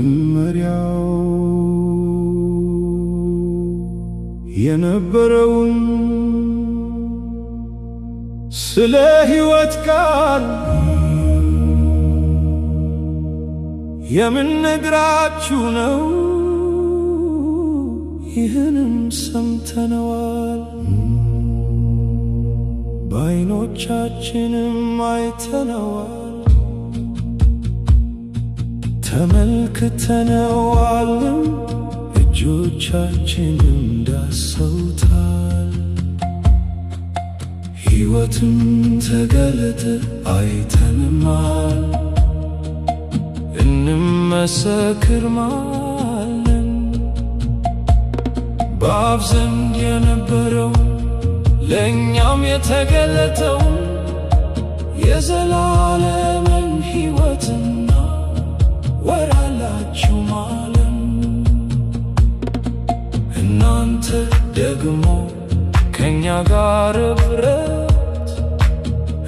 በመጀመሪያው የነበረውን ስለ ሕይወት ቃል የምንነግራችሁ ነው። ይህንም ሰምተነዋል፣ በዓይኖቻችንም አይተነዋል፣ ተመልክተነዋልም፣ እጆቻችንም ዳሰውታል። ሕይወትም ተገለጠ አይተንማል፣ እንመሰክርማለን። በአብ ዘንድ የነበረው ለእኛም የተገለጠው የዘላለምን ሕይወትና ወራላችሁማለን። እናንተ ደግሞ ከእኛ ጋር ኅብረት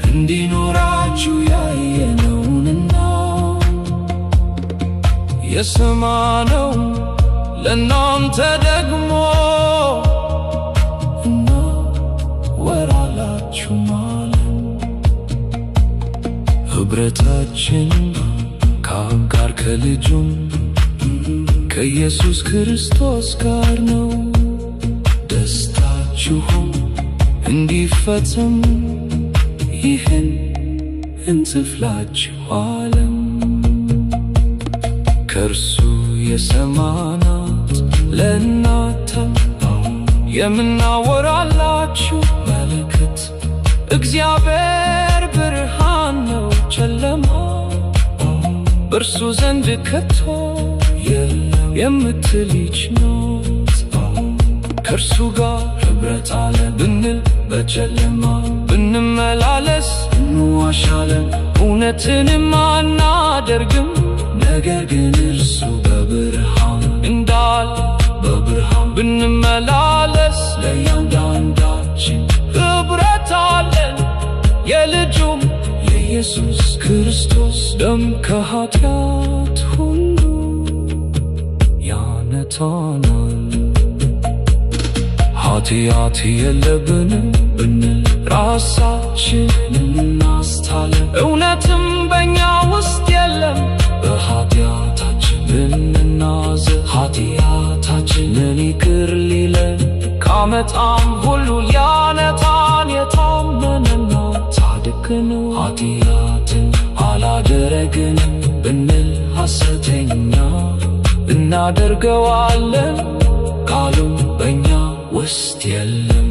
እንዲኖራችሁ ያየነውንና የሰማነው ለእናንተ ደግሞ እናወራላችኋለን። ኅብረታችን ከአብ ጋር ከልጁም ከኢየሱስ ክርስቶስ ጋር ነው። ደስታችሁም እንዲፈጸም ይህን እንጽፍላችኋለን። ከእርሱ የሰማናት ለእናንተ የምናወራላችሁ መልእክት እግዚአብሔር ብርሃን ነው፣ ጨለማ በእርሱ ዘንድ ከቶ የለም የምትል ይህች ናት። ከእርሱ ጋር ኅብረት አለ ብንል በጨለማ ብንመላለስ እንዋሻለን፣ እውነትንም አናደርግም። ነገር ግን እርሱ በብርሃን እንዳለ በብርሃን ብንመላለስ ለእያንዳንዳችን ኅብረት አለን፣ የልጁም የኢየሱስ ክርስቶስ ደም ከኃጢአት ሁሉ ያነጻናል። ኃጢአት የለብንም ብንል ራሳችንን እናስታለን፣ እውነትም በእኛ ውስጥ የለም። በኃጢአታችን ብንናዘዝ ኃጢአታችንን ይቅር ሊለን ከዓመፃም ሁሉ ሊያነጻን የታመነና ጻድቅ ነው። ኃጢአትን አላደረግንም ብንል ሐሰተኛ እናደርገዋለን፣ ቃሉም በእኛ ውስጥ የለም።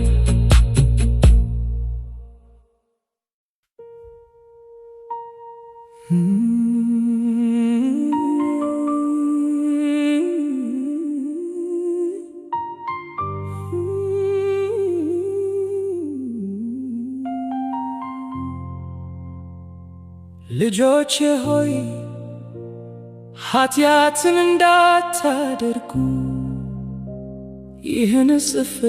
ልጆቼ ሆይ ኃጢአትን እንዳታደርጉ ይህን እጽፍላችኋለሁ።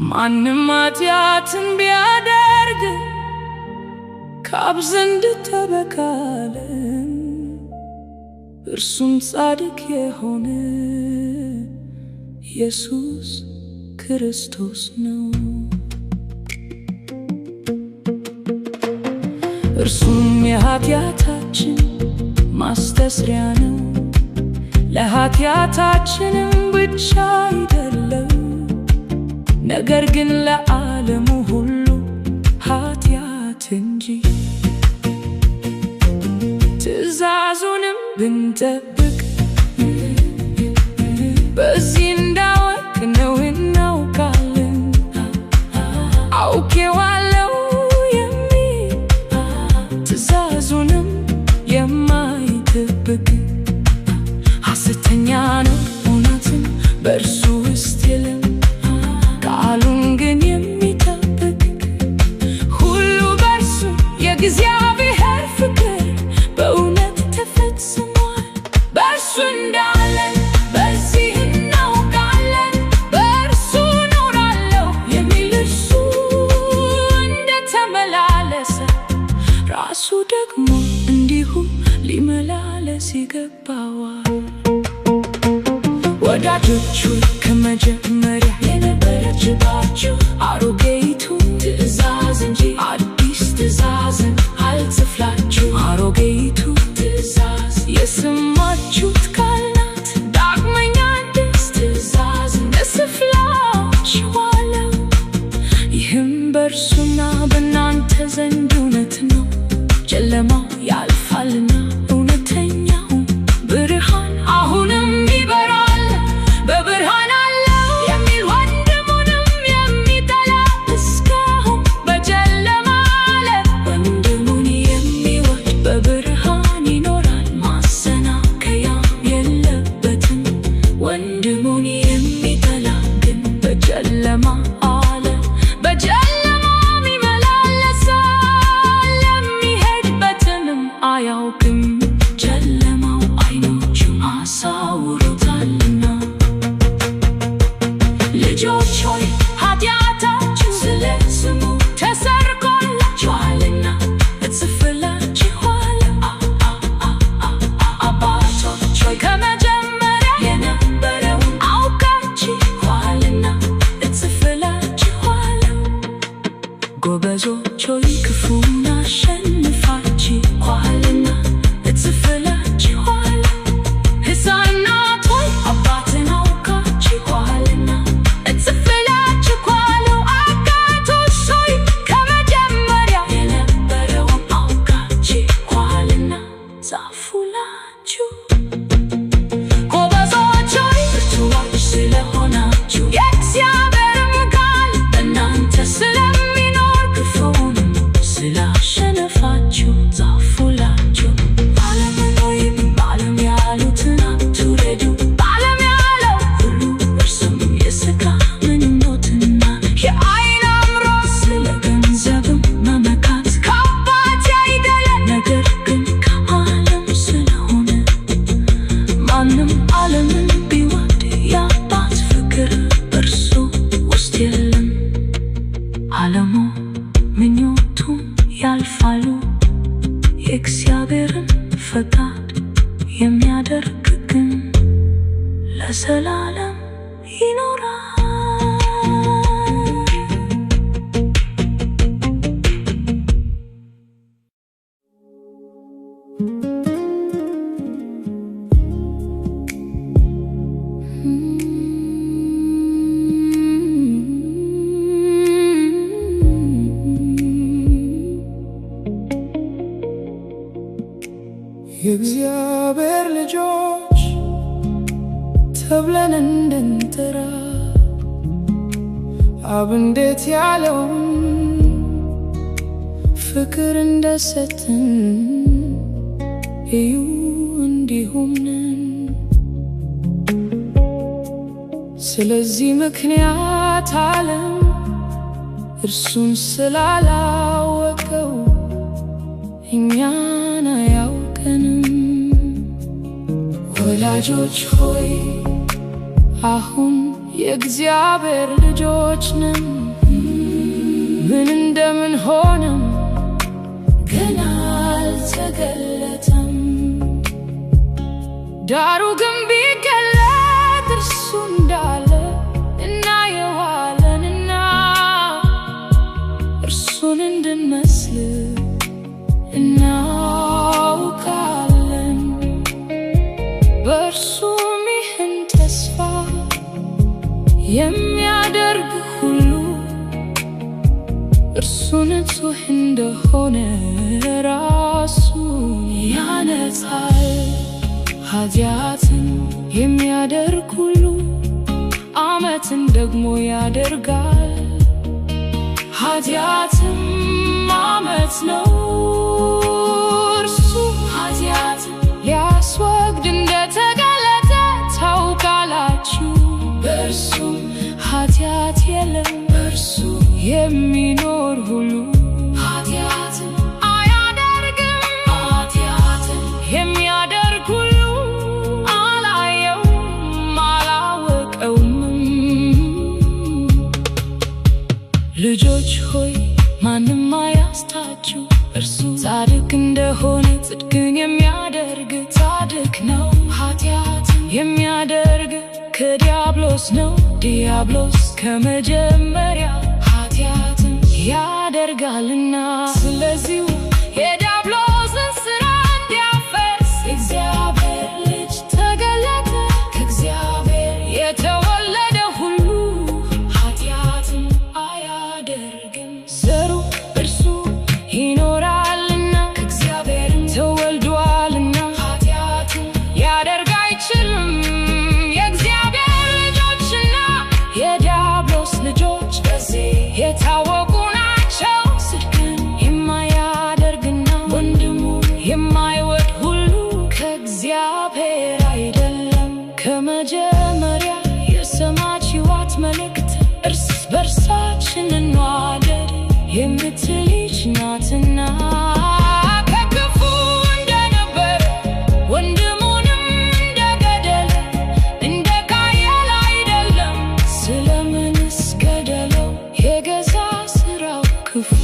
ማንም ኃጢአትን ቢያደርግ ከአብ ዘንድ ጠበቃ አለን፣ እርሱም ጻድቅ የሆነ ኢየሱስ ክርስቶስ ነው። እርሱም የኃጢአታችን ማስተስሪያ ነው፣ ለኃጢአታችንም ብቻ አይደለም፣ ነገር ግን ለዓለሙ ሁሉ ኃጢአት እንጂ። ትእዛዙንም ብንጠብቅ በዚህ እንዳወቅነው እናውቃለን። አውቄዋለሁ የሚል ትእዛዙንም የማይጠብቅ ሐሰተኛ ነው፣ እውነትም በእርሱ ውስጥ የለም። ቃሉን ግን የሚጠብቅ ሁሉ በእርሱ የእግዚአብሔር ፍቅር ራሱ ደግሞ እንዲሁ ሊመላለስ ይገባዋል። ወዳጆች ሆይ፣ ከመጀመሪያ የነበረችባችሁ አሮጌይቱ ትእዛዝ እንጂ አዲስ ትእዛዝን አልጽፍላችሁ። አሮጌይቱ ትእዛዝ የሰማችሁት ቃል ናት። ዳግመኛ አዲስ ትእዛዝን እጽፍላችኋለሁ። ይህም በእርሱና በእናንተ ዘንድ እውነት ነው። ጨለማው ያልፋልና እውነተኛው ብርሃን አሁንም ይበራል። በብርሃን አለው የሚል ወንድሙንም የሚጠላ እስካሁን በጨለማ አለ። ወንድሙን የሚወድ በብርሃን ይኖራል፣ ማሰናከያም የለበትም። ወንድሙን የሚጠላ ግን በጨለማ አለ፣ በጨለማም ይመላለሳል፣ የሚሄድበትንም አያውቅም። ጨለማው ዓይኖቹን አሳውሮታልና። ልጆች ሆይ፣ ኃጢአታችሁ ስለ ስሙ ተሰርቆላችኋልና እጽፍላችኋለሁ። አባቶች ሆይ፣ ከመጀመሪያ የነበረውን አውቃችኋልና እጽፍላችኋለሁ። ጎበዞች ሆይ፣ ክፉን አሸንፋችኋልና እጽፍላችኋለሁ። ሕፃናት ሆይ፣ አባትን አውቃችኋልና እጽፍላችኋለሁ። አባቶች ሆይ፣ ከመጀመሪያ የነበረውን አውቃችኋልና ጻፉላችሁ። ጎበዞች ሆይ፣ ብርቱዎች ስለሆናችሁ የእግዚአብሔርም ቃል በእናንተ ስለሚኖር ክፉውንም ስላሸነፋችሁ ጻፉላችሁ። ዓለምን ወይም በዓለም ያሉትን አትውደዱ። በዓለም ያለው ሁሉ እርሱም የሥጋ ምኞትና የዓይን አምሮት፣ ስለ ገንዘብም መመካት ከአባት አይደለም፣ ነገር ግን ከዓለም ስለሆነ ማንም ዓለምን ቢወድ የአባት ፍቅር በእርሱ ውስጥ የለም። ዓለሙ ምኞቱም ያልፋሉ፣ የእግዚአብሔርን ፈቃድ የሚያደርግ ግን ለዘላለም ይኖራል። የእግዚአብሔር ልጆች ተብለን እንድንጠራ አብ እንዴት ያለውን ፍቅር እንደሰጠን እዩ፣ እንዲሁም ነን። ስለዚህ ምክንያት ዓለም እርሱን ስላላወቀው እኛን አያውቀንም። ወላጆች ሆይ፣ አሁን የእግዚአብሔር ልጆች ነን። ምን እንደምንሆንም ገና አልተገለጠም። ዳሩ ግን ቢገለጥ እርሱ እንዳለ እናየዋለንና እርሱን እንድንመስል እናውቃለን። በእርሱም ይህን ተስፋ የሚያደርግ ሁሉ እርሱ ንጹሕ እንደሆነ ራሱን ያነጻል። ኃጢአትን የሚያደርግ ሁሉ ዓመትን ደግሞ ያደርጋል። ኃጢአትም ዓመት ነው። እርሱ ኃጢአትን ሊያስወግድ እንደተገለጠ ታውቃላችሁ። በእርሱም ኃጢአት የለም። በእርሱ የሚኖር ሁሉ ኃጢአትን አያደርግም። ኃጢአትን የሚያደርግ ሁሉ አላየውም አላወቀውም። ልጆች ሆይ፣ ማንም አያስታችሁ። እርሱ ጻድቅ ከዲያብሎስ ነው። ዲያብሎስ ከመጀመሪያ ኃጢአትን ያደርጋልና፣ ስለዚሁ የዲያብሎስን ሥራ እንዲያፈርስ የእግዚአብሔር ልጅ ተገለጠ። ከእግዚአብሔር የተወለደ ሁሉ ኃጢአትን አያደርግም፣ ዘሩ እርሱ ይኖራልና፣ ከእግዚአብሔርም ተወልዷልና ኃጢአትን ሊያደርግ አይችልም። የእግዚአብሔር ልጆችና የዲያብሎስ ልጆች በዚህ የታወቁ ናቸው። ጽድቅን የማያደርግና ወንድሙን የማይወድ ሁሉ ከእግዚአብሔር አይደለም። ከመጀመሪያ የሰማችኋት መልእክት እርስ በርሳችን እንዋደድ የምትል ይህች ናትና። ከክፉ እንደነበረ ወንድሙንም እንደገደለ እንደ ቃየል አይደለም። ስለምንስ ገደለው? የገዛ ስራው ክፉ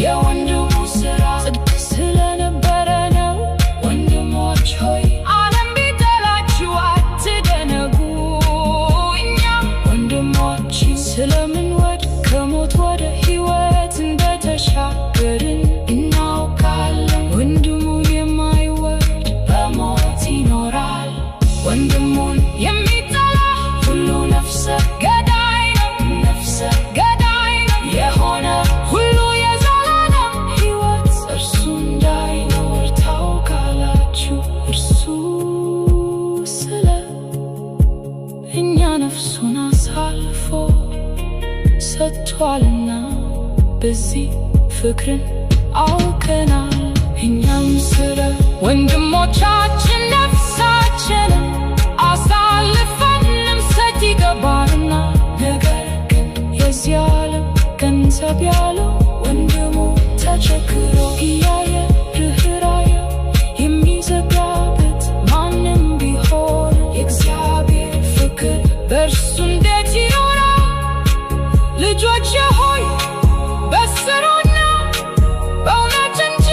የወንድሙ ስራ ጽድቅ ስለነበረ ነው። ወንድሞች ሆይ፣ ዓለም ቢጠላችሁ አትደነቁ። እኛም ወንድሞች ስለምንወድ ከሞት ወደ ሕይወት እንደተሻገርን እናውቃለን። ወንድሙን የማይወድ በሞት ይኖራል። ወንድሙን የሚጠላ ሁሉ ነፍሰ ገዳይ ነው። ነፍሰ ገዳይ ነው የሆነ ሁሉ የዘላለም ሕይወት እርሱ እንዳይኖር ታውቃላችሁ። እርሱ ስለ እኛ ነፍሱን አሳልፎ ሰጥቷልና በዚህ ፍቅርን አውቀናል። እኛም ስለ ወንድሞቻችን ነፍሳችንን አሳልፈን ልንሰጥ ይገባናል። ነገር ግን የዚህ ዓለም ገንዘብ ያለው ወንድሙ ተቸግሮ እያየ ርኅራኄ የሚዘጋበት ማንም ቢሆን የእግዚአብሔር ፍቅር በእርሱ እንዴት ይኖራል? ልጆቼ ሆይ፣ በሥራና በእውነት እንጂ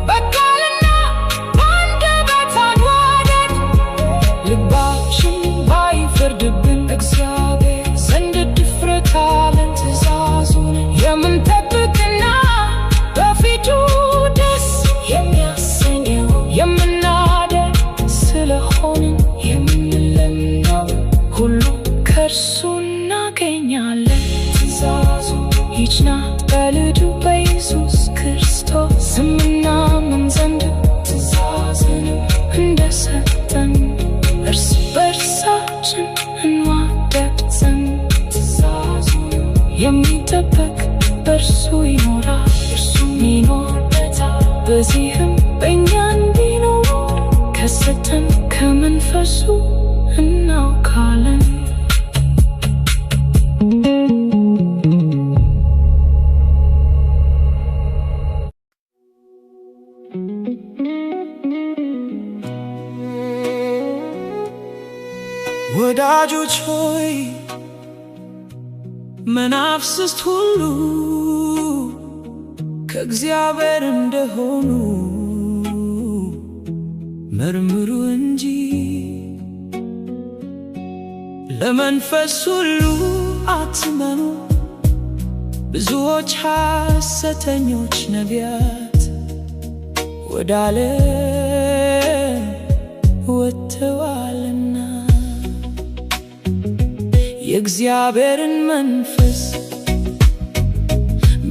በቃልና በአንደበት አንዋደድ። ልባችን ባይፈርድብን እግዚአብሔር ዘንድ ድፍረት አለን። ትእዛዙን የምንጠብቅና በፊቱ ደስ የሚያሰኘው የምናደርግ ስለሆንን የምንለምነው ሁሉ ከእርሱ እናገኛለን። ትእዛዙ ይህች ናት፣ በልጁ በኢየሱስ ክርስቶስ ስም እናምን ዘንድ ትእዛዝንም እንደሰጠን እርስ በርሳችን እንዋደድ ዘንድ። ትእዛዙን የሚጠብቅ በእርሱ ይኖራል፣ እርሱም ይኖርበታል። በዚህም በእኛ እንዲኖር ከሰጠን ከመንፈሱ እናውቃለን። ወዳጆች ሆይ፣ መናፍስት ሁሉ ከእግዚአብሔር እንደሆኑ መርምሩ እንጂ ለመንፈስ ሁሉ አትመኑ። ብዙዎች ሐሰተኞች ነቢያት ወደ ዓለም ወጥተዋልና። የእግዚአብሔርን መንፈስ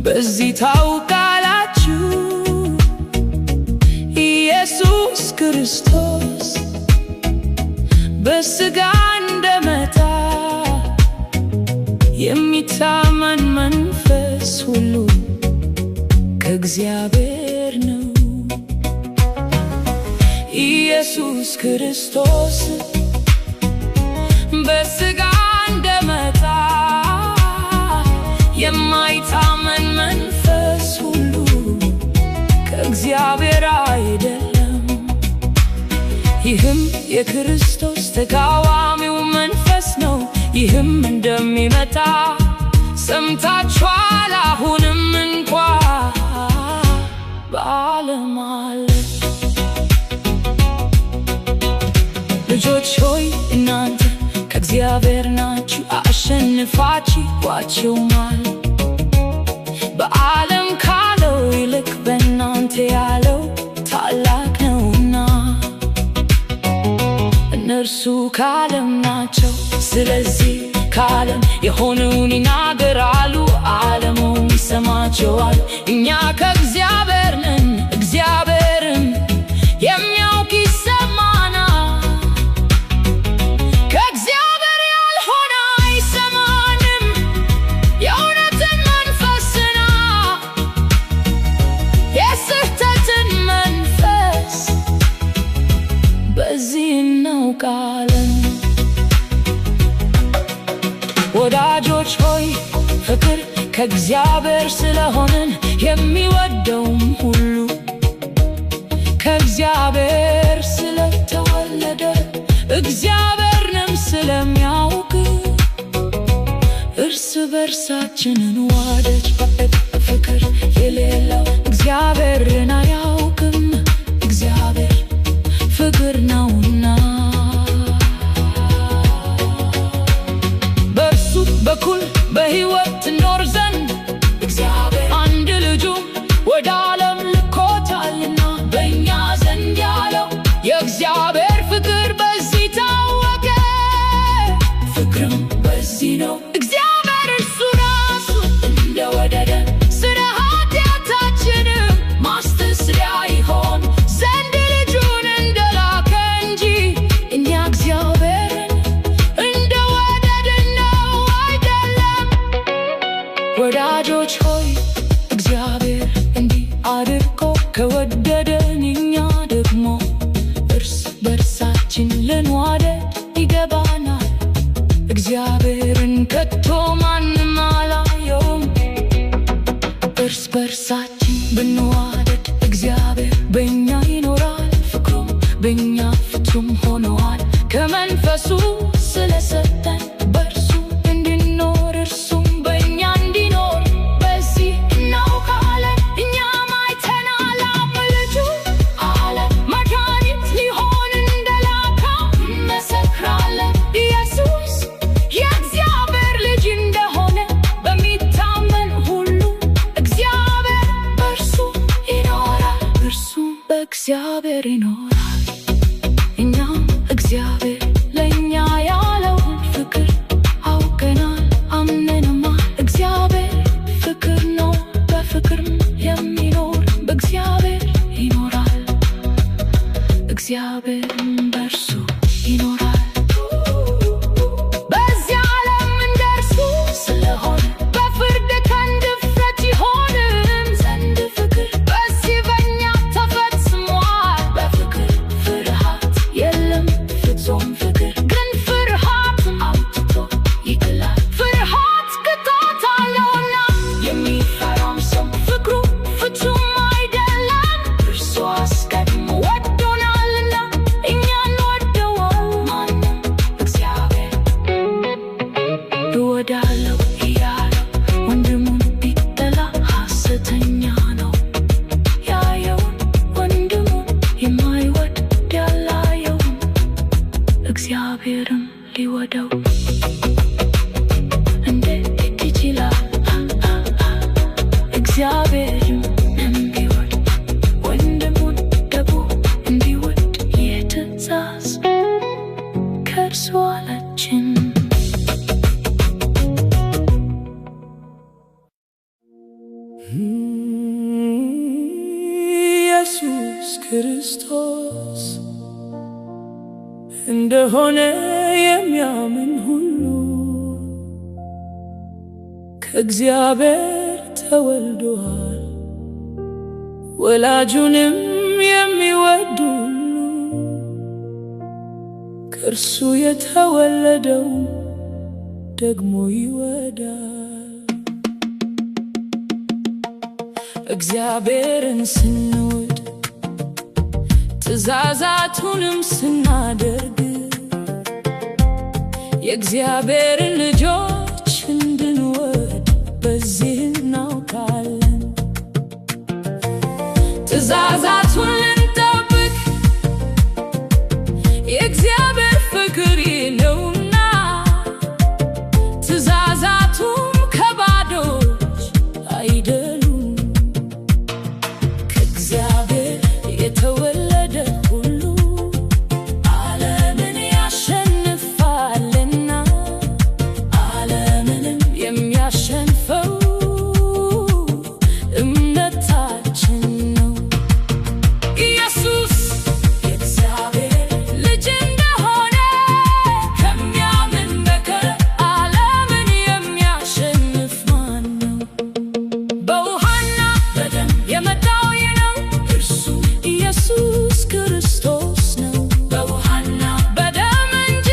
በዚህ ታውቃላችሁ፣ ኢየሱስ ክርስቶስ በሥጋ እንደመጣ የሚታመን መንፈስ ሁሉ ከእግዚአብሔር ነው። ኢየሱስ ክርስቶስ በሥጋ እንደመጣ የማይታመን መንፈስ ሁሉ ከእግዚአብሔር አይደለም። ይህም የክርስቶስ ተቃዋሚው መንፈስ ነው። ይህም እንደሚመጣ ሰምታችኋል፣ አሁንም እንኳ በዓለም አለ። ልጆች ሆይ፣ እናንተ ከእግዚአብሔር ከእግዚአብሔር ናችሁ፣ አሸንፋችኋቸውማል። በዓለም ካለው ይልቅ በእናንተ ያለው ታላቅ ነውና። እነርሱ ከዓለም ናቸው፣ ስለዚህ ከዓለም የሆነውን ይናገራሉ፣ ዓለሙም ይሰማቸዋል። እኛ ከእግዚአብሔር ነን፣ እግዚአብሔርን የሚያውቅ ይሰማናል። ከእግዚአብሔር ያልሆነ አይሰማንም። የእውነትን መንፈስና የስህተትን መንፈስ በዚህ እናውቃለን። ወዳጆች ሆይ፣ ፍቅር ከእግዚአብሔር ስለሆነን የሚወደውም ሁሉ ከእግዚአብሔር ስለተወለደ እግዚአብሔርንም ስለሚያውቅ እርስ በርሳችን እንዋደድ። ፍቅር የሌለው እግዚአብሔርን አያውቅም፣ እግዚአብሔር ፍቅር ነውና። በእርሱ በኩል በሕይወት ትኖር ዘንድ እግዚአብሔር አንድ ልጁን ወደ ዓለም ልኮታልና። በእኛ ዘንድ ያለው የእግዚአብሔር ፍቅር በዚህ ታወቀ። ፍቅርም በዚህ ነው፣ እግዚአብሔር እርሱ ራሱ እንደወደደን ስለ ኃጢአታችንም ማስተስሪያ ይሆን ዘንድ ልጁን እንደላከ እንጂ እኛ እግዚአብሔርን እንደወደድነው አይደለም። ወዳጆች ሆይ፣ እግዚአብሔር እንዲህ አድርጎ ከወደደን እኛ ደግሞ እርስ በርሳችን ልንዋደድ ይገባናል። እግዚአብሔርን ከቶ ማንም አላየውም። እርስ በርሳችን ብንዋደድ እግዚአብሔር በእኛ ይኖራል፣ ፍቅሩም በእኛ ፍጹም ሆነዋል። ከመንፈሱ ስለሰጠን በእርሱ እንድንኖር እርሱም በእኛ እንዲኖር በዚህ እናውቃለን። እኛም አይተናል፣ አብ ልጁ ዓለም መድኃኒት ሊሆን እንደላከው እንመሰክራለን። ኢየሱስ የእግዚአብሔር ልጅ እንደሆነ በሚታመን ሁሉ እግዚአብሔር በእርሱ ይኖራል፣ እርሱም በእግዚአብሔር ይኖራል። እኛም እግዚአብሔር ለእኛ ያለውን ፍቅር አውቀናል፣ አምነንማል። እግዚአብሔር ፍቅር ነው፣ በፍቅርም የሚኖር በእግዚአብሔር ይኖራል፣ እግዚአብሔርም በእርሱ ይኖራል። በዚህ ዓለም እንደርሱ ስለሆነ በፍርድ ቀን ድፍረት ይሆንም ዘንድ ፍቅር በዚህ በእኛ ተፈጽሟል። በፍቅር ፍርሃት የለም፣ ፍጹም ፍቅር ግን ፍርሃትን አውጥቶ ይጥላል። ፍርሃት ቅጣት አለውና የሚፈራም ሰው ፍቅሩ ፍጹም አይደለም። እርሱ አስቀድሞ ወዶናልና እኛ እንወደዋል። ማንም እግዚአብሔር እወዳለሁ እያለ ወንድሙን ቢጠላ ሐሰተኛ ነው። ያየውን ወንድሙን የማይወድ ያላየውን እግዚአብሔርን ሊወደው እንዴት ይችላል? እግዚአብሔርን እንዲወድ ወንድሙን ደግሞ እንዲወድ ይህ ትእዛዝ ከእርሱ አለችን። ኢየሱስ ክርስቶስ እንደሆነ የሚያምን ሁሉ ከእግዚአብሔር ተወልዶአል። ወላጁንም የሚወድ ሁሉ ከእርሱ የተወለደው ደግሞ ይወዳል። እግዚአብሔርን ስንወድ ትእዛዛቱንም ስናደርግ የእግዚአብሔርን ልጆች እንድንወድ በዚህ እናውቃለን። ትእዛዛቱን ልንጠብቅ የእግዚአብሔር ፍቅር ይህ ነውና፣ ክርስቶስ ነው። በውሃና በደም እንጂ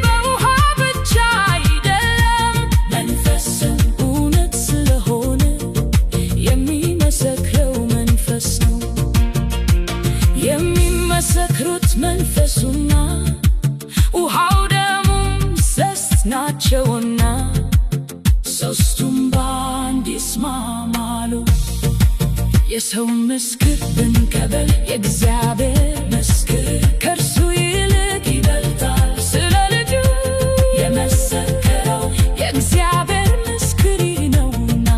በውሃ ብቻ አይደለም። መንፈስም እውነት ስለሆነ የሚመሰክረው መንፈስ ነው። የሚመሰክሩት መንፈሱና ውሃው ደሙም ሦስት ናቸውና ሦስቱም በአንድ ይስማማሉ። የሰው ምስክር ብንቀበል የእግዚአብሔር ምስክር ከእርሱ ይልቅ ይበልጣል። ስለ ልጁ የመሰከረው የእግዚአብሔር ምስክር ይህ ነውና።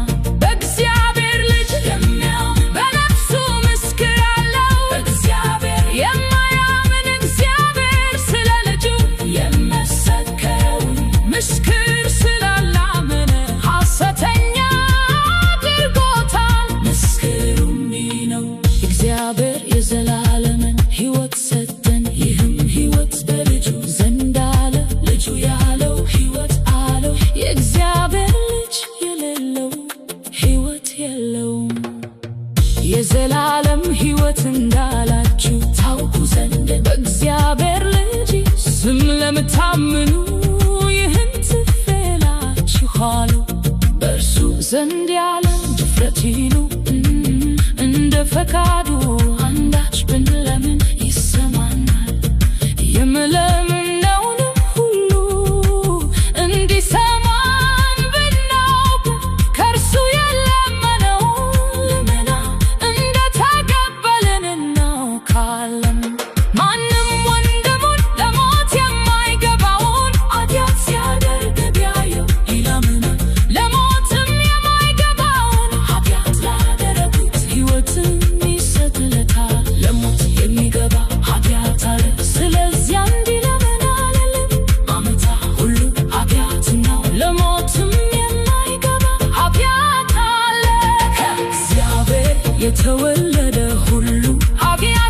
በእግዚአብሔር ልጅ የሚያምን በነፍሱ ምስክር አለው። በእግዚአብሔር የማያምን እግዚአብሔር ስለ ልጁ የመሰከረውን ምስክር ስላላመነ ሐሰተኛ አድርጎታል። ምስክሩም ይህ ነው፣ እግዚአብሔር የዘላለምን ሕይወት ሰጠን፣ ይህም ሕይወት በልጁ ዘንድ አለ። ልጁ ያለው ሕይወት አለው። የእግዚአብሔር ልጅ የሌለው ሕይወት የለውም። የዘላለም ሕይወት እንዳላችሁ ታውቁ ዘንድ በእግዚአብሔር ልጅ ስም ለምታምኑ ይህን ጽፌላችኋለሁ። በእርሱ ዘንድ ያለን ድፍረት ይህ ነው፣ እንደ ፈቃዱ አንዳች ብንለምን ይሰማናል። የምንለምነውንም ሁሉ እንዲሰማን ብናውቅ ከእርሱ የለመነውን ልመና እንደተቀበልን እናውቃለን። ማንም ወንድሙን ለሞት የማይገባውን ኃጢአት ሲያደርግ ቢያየው ይለምናል። ለሞትም የማይገባውን ኃጢአት ላደረጉት ሕይወትን ይሰጥለታል። ለሞት የሚገባ ኃጢአት አለ፣ ስለዚያ እንዲለምን አልልም። አመፃ ሁሉ ኃጢአት ነው፣ ለሞትም የማይገባ ኃጢአት አለ። ከእግዚአብሔር የተወለደ ሁሉ ኃጢአትን